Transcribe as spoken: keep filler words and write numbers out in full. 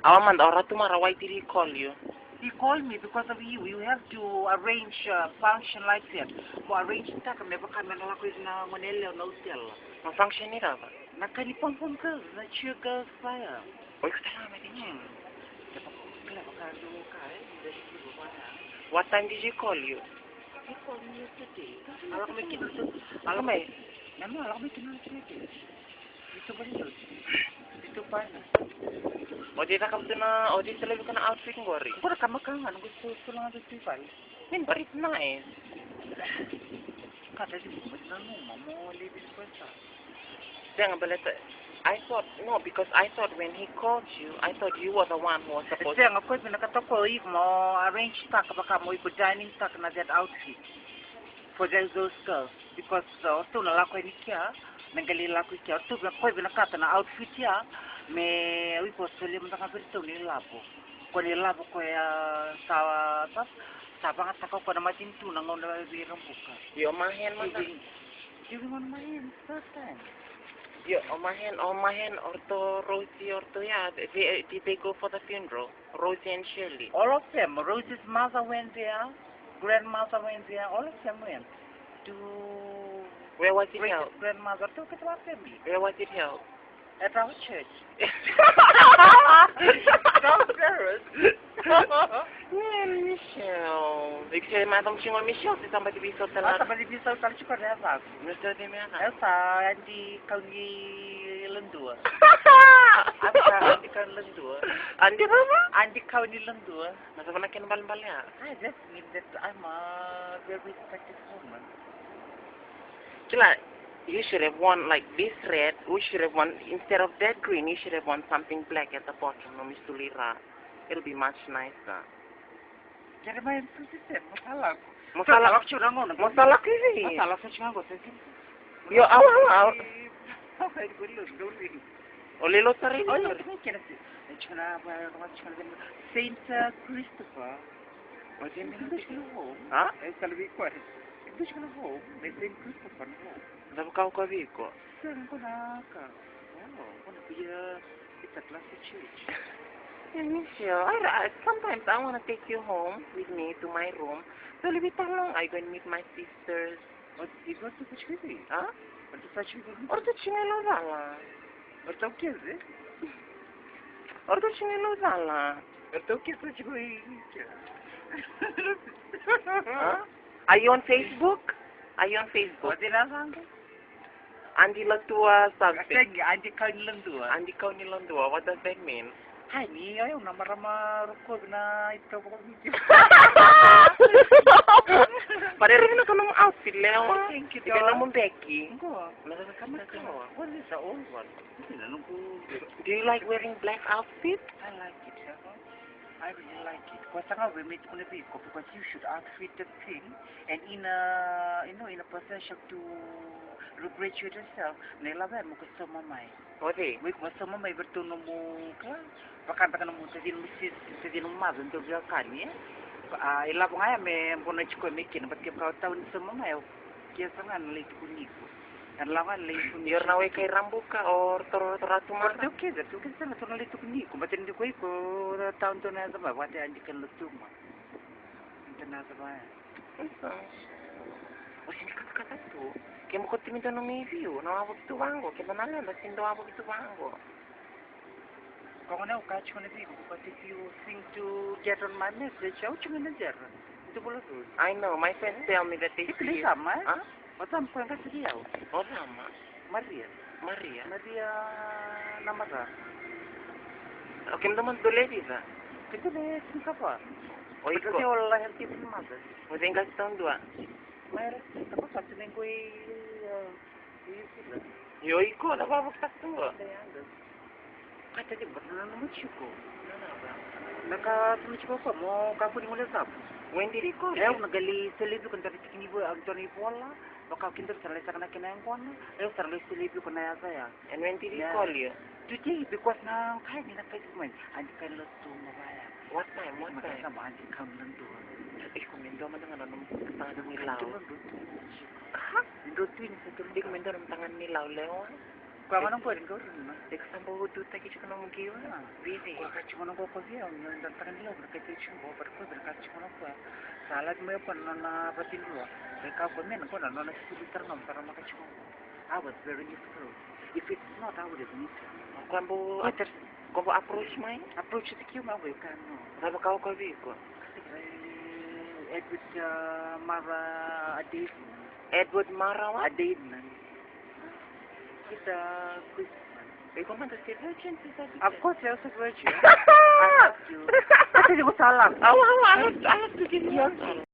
Awa mada, o Ratu Mara, why did he call you? He called me because of you. You have to arrange a function like that. Mo arrange taka me vaka me na lako ira na gone yalewa na hotel. Na function ni cava? Na ka ni pom pom girls, na cheer girls vaya. O iko tale ga mai. Hmm. Kila vaka dou ka, e? What time did he call you? He called me yesterday. A lako mai kina. A lako mai. Nanu, a lako mai kina yesterday. Vitu vale doce. Vitu vale. O cei cakava tu na, o cei cakava tu na outfit qori? Qori ka maka ga, noqu so, so laga tu i vale. Min, but it's nice. Ka dau ni mo nanuma mo levi ni kosa. Sega, baleta, I thought, no, because I thought when he called you, I thought you were the one who was supposed to. Sega, koya vinakata ko iko mo arrange taka vaka mo iko dining taka na that outfit for those, those girls. Because, uh, o ratou na lako yani kea, me qai lai lako i kea. O ratou, koya vinakata na outfit ya, me o iko solia mada ga vei ratou na ilavo. Ko na ilavo koya sa, sa, sa vagataka o koya na matanitu na gauna vei Rabuka. Io, Mahen mada. Giving, giving on Mahen first time. Io, o Mahen, o Mahen, o ratou Rosie, o ratou ya, they, did they go for the funeral? Rosie and Shirley. All of them. Rosie's mother went there. Grandmother went there. All of them went to. Where was it held? Grandmother took it with them. Where was it held? At our church. Downstairs. Yeah, Michelle. Iko se mada mo tiko Michelle, se sa bati veisau tale. Sa bati veisau tale tiko na yacaqu. Michelle de mea. Io, sa Adi Kauniladua. Adi Kauniladua. Adi cava? Adi Kauniladua. Na cava na kena balebale ya? I just mean that I'm a very respected woman. Kila, you should have worn, like, this red, we should have worn, instead of that green, you should have worn something black at the bottom, no misuli ra. It'll be much nicer. Jeremiah, mo sa lako. Mo sa lako. Mo sa lako i vei? Mo sa lako i vei? Io, awa, awa, awa. O lilo sara i vei? Saint, uh, Christopher. Ha? Cava ka o kaya vei iko? Sega, qo na ka. Oh, qo na via, it's a classic church. Yeah, Michelle, I, I, sometimes I wanna take you home with me to my room. So leave it alone. I go and meet my sisters. What, you go to the church? Huh? What is such a good? Or the Chinelo Dala. Or the kids, eh? Or the Chinelo Dala. Or the kids, what you go? Huh? Are you on Facebook? Are you on Facebook? What did I say? Adi Latua something. Adi Kauniladua. Adi Kauniladua. What does that mean? Hai, ni o yau na marama rokovi na itovo ko video. But era vinaka nomu outfit, lewa. Thank you, doll. Nomu beki. Qo. Na cava na cava? What is the old one? Do you like wearing black outfit? I like it, yeah. I really like it. Ko sa ga vei me tukuna vei iko, because you should outfit the thing, and in a, you know, in a possession to regret yourself, na ilavo ya mo ko sauma mai. O cei? Mo ko sauma mai vei ratou nomu clan, vaka beka nomu taci nomu sis, taci nomu maca, dou veiwekani, e? A, ilavo ga ya me bona tiko mai kina, but kevaka o tau ni sauma mai, o Ke sa ga na lai tukuni iko. Ena lako ga na lai tukuni iko. Io, na weka i Rabuka, o ratou, ratou, ratou mada. Ratou kece, ratou kece sa na ratou na lai tukuni iko. Baleta ni ko iko, ratou dua na yaca mai, vata ya Adi Kauniladua. Dua na yaca mai. Isa. O sega ni katakata tu. Kemuni ko timi dua nomu iviu, na wavoki tu vaqo, keda na leda sega ni dau wavoki tu vaqo. Ko gona au kaya tiko na vei iko, but if you think to get on my message, au tiko na dera. Ito bula tu. I know, my friends tell me that they see. Iko ni sama, e? Huh? O tama ko e qase vei au. O tama? Maria. Maria. Maria Namara. O kemudou mada dou lewe vica? Keitou lewe tinikava. O iko? Keitou lewe tinikava. O cei qase taudua? Maria tinikava, ka tu na qo i, e, Io, iko na vavakitaka tu qo. Kata tiko, na nomu tiko. Na ka tu na tiko ko mo kakua ni guilecavi. When did he call you? Au na qai lai solia vei iko na dua na tikinivola, dua na ivola. Vaka kidou sa lai saka na kena yaqona. Au sa lai solia vei iko na yaca ya. And when did he call you? Today, because na kai ni na kai tiko mai. Adi Kaunilotu mo vaya. What time? What time? Adi Kaunilotu. Iko me dua mada ga na nomu tagane ni Lau. Aha. Dua tu ni sa tu. Iko me dua na nomu tagane ni Lau, lewa. Koya gona qori qori na. Deka sa bau dutaki tiko na mugiwa. Vivi. Koya ka tiko gona qo ko via, o ni da taka ni lavo, na ka tiko qo, but koya via ka tiko gona koya. Sa laki mai koya na nona vatidua. Deka koya me na koya na nona sulu tara na mara maka tiko qo. I was very useful. If it's not, I would have missed it. Koya bau, koya bau approach mai? Approach the queue, ma koya ka no. Vava ka koya viko. Eh, Edward, uh, Mara Adid. Edward Mara what? Adid. Kita Christmas. Iko mada se virgin, se sa. Of course, I was a virgin. I have to. Kasi di ko sa lang. Awa, awa, I have to, I have to give you. Yes.